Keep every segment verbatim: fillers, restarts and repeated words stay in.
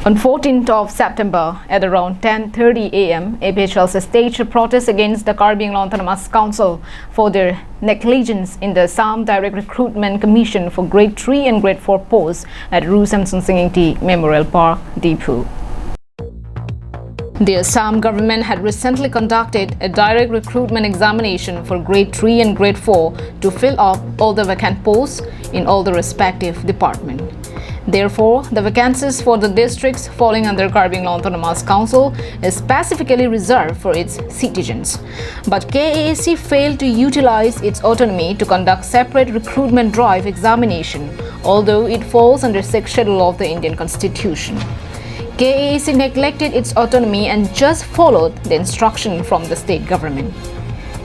On fourteenth of September at around ten thirty a m, A P H L C staged a protest against the Karbi Anglong Autonomous Council for their negligence in the Assam Direct Recruitment Commission for Grade three and Grade four posts at Ru Semson Sing Ingti Memorial Park, Diphu. The Assam government had recently conducted a direct recruitment examination for Grade three and Grade four to fill up all the vacant posts in all the respective department. Therefore, the vacancies for the districts falling under Karbi Anglong Autonomous Council is specifically reserved for its citizens. But K A A C failed to utilize its autonomy to conduct separate recruitment drive examination, although it falls under Sixth Schedule of the Indian Constitution. K A A C neglected its autonomy and just followed the instruction from the state government.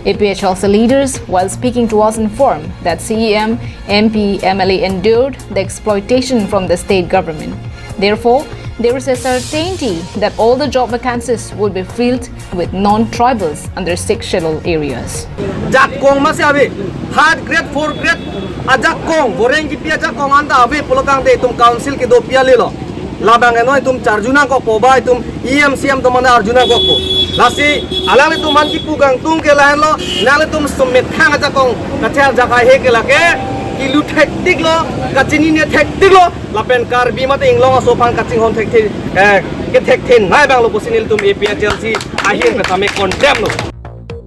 A P H L C leaders, while speaking to us, informed that C E M, M P, M L A endured the exploitation from the state government. Therefore, there is a certainty that all the job vacancies would be filled with non-tribals under Sixth Schedule areas. Jakong masi ave, third grade, fourth grade ajakong, boreng kipi ajakong anta ave pulotangte itum council kedopi alelo. Labang eno itum charju nangkokpo ba itum E M C M atum mane arju nangkokpo. Lasi alanglitum aphan kipu kangtung ke lahenlo, nanglitum sumethang ajakong kachar jakai he ke lake kilu thektiklo, kachinine thektiklo, lapen Karbi mate inglong aso aphan kachinghon thekthe, eh, kethekthe nai abanglo pusi nelitum A P H L C ahin pen tame condemn lo.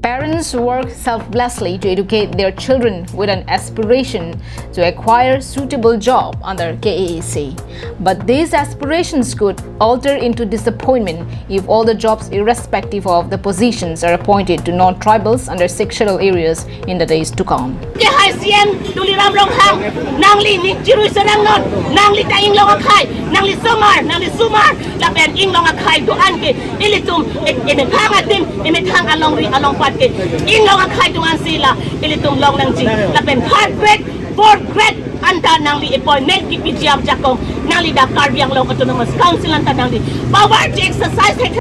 Parents work selflessly to educate their children with an aspiration to acquire suitable job under K A A C. But these aspirations could alter into disappointment if all the jobs, irrespective of the positions, are appointed to non-tribals under Sixth Schedule areas in the days to come. Ke hai C M Tuliram Ronghang, nangli ning chirui serang non, nangli ta inglong akhai, nangli somar, nangli somar, lapen inglong akhai do-an ke, ilitum, i-, imethang adim, imethang alongri alongpat ke, inglong akhai do-an si la, ilitum long nangji, lapen third grade, fourth grade, anta nangli appointment kipiji ajakong, nangli dak Karbi Anglong Autonomous Council anta nangli power to exercise hai.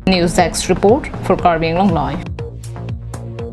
News Desk report for Karbi Anglong Live.